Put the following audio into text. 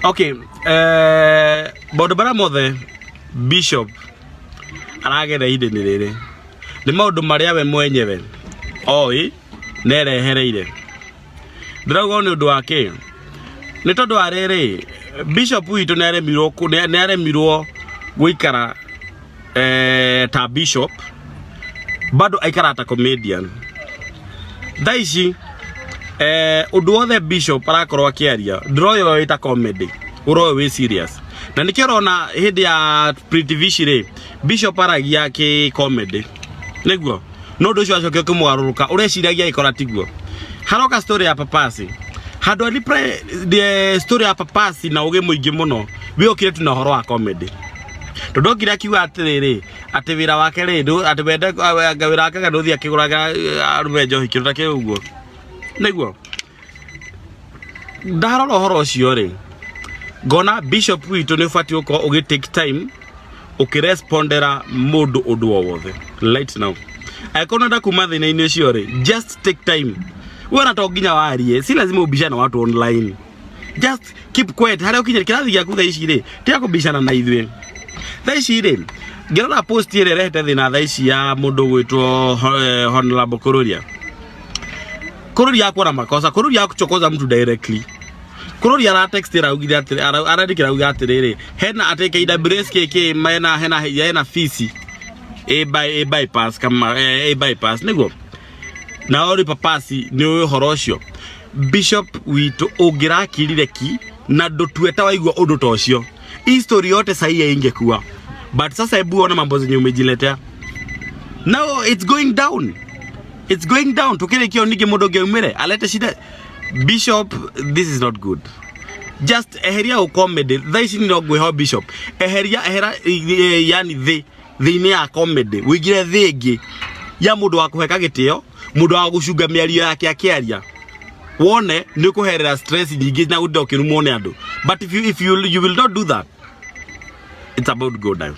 Okay, maũndũ marĩa mothe bishop aragera ihinda-inĩ rĩrĩ nĩ maũndũ marĩa we mwenyewe oĩ na erehereire. Ndĩrauga ũũ nĩ ũndũ wa kĩ? Nĩ tondũ wa rĩrĩ, bishop witũ nĩ aremirwo gũikara ta bishop, bado aikaraga ta comedian. Thaa ici ũndũ wothe bishop arakorwo akĩaria ndũroywo wĩ ta comedy, ũroywo wĩ serious. Na nĩkĩo ũrona hĩndĩ ya Pretty Vishi rĩ, bishop aragia kĩ comedy nĩguo, no ũndũ ũcio wacokia ũkĩmũgarũrũka ũreciragia agĩkora tiguo. Haroka story ya Papasi handũ a reply the story ya Papasi na ũgĩ mũingĩ mũno, we okire tu na ũhoro wa comedy, tondũ okire akiuga atĩrĩrĩ, atĩ wĩra wake rĩ, atĩ wende anga wĩra wake ndũthiĩ akĩgũraga arũme njohi, kĩndũ ta kĩu ũguo nĩguo. Ndarora ũhoro ũcio rĩ, ngona bishop witũ nĩ ũbatiĩ gũkorwo ũgĩ take time ũkĩrespondera mũndũ ũndũ o wothe right now. Angĩkorwo nenda kuma thĩna-inĩ ũcio rĩ, just take time. We ona to nginya warie, si lazima ubishane na watu online, just keep quiet harĩa ũkinyĩre kĩrathi gĩaku thaa ici rĩ. Tiga kũbicana na ithuĩ thaa ici rĩ. Ngĩrora post ĩrĩa ĩrehete thĩna thaa ici ya mũndũ ũgwĩtwo Honorable Kururia. Kururia akuona makosa, Kururia akuchokoza mtu directly. Kururia ara text, araugire atĩrĩ, arandĩkĩra auga atĩrĩrĩ, hena atĩ KWS KK mena hena fees a by a bypass kama a bypass nĩguo na ori Papasi nĩ ũĩ ũhoro ũcio. Bishop witũ, ũngĩrakirire ki na ndũtue ta waigua ũndũ ta ũcio, hii story yote sahii ingekuwa. But sasa hebu ona mambo zenye umejiletea. Now it's going down, it's going down. Tukĩrĩkia ningĩ mũndũ ũngĩ aumĩre alete shida. Bishop, this is not good. Just eheria comedy thaa ici. No ngwĩho bishop, eheria, ehera yani thĩ thĩ-inĩ ya comedy, wĩingĩre thĩ ĩngĩ ya mũndũ wa kũheka gĩtĩo, mũndũ wa gũcunga mĩario yake akĩaria, wone nĩ ũkũherera stress nyingĩ na gũtinda ũkĩrumwo nĩ andũ. But if you will not do that, it's about to go down.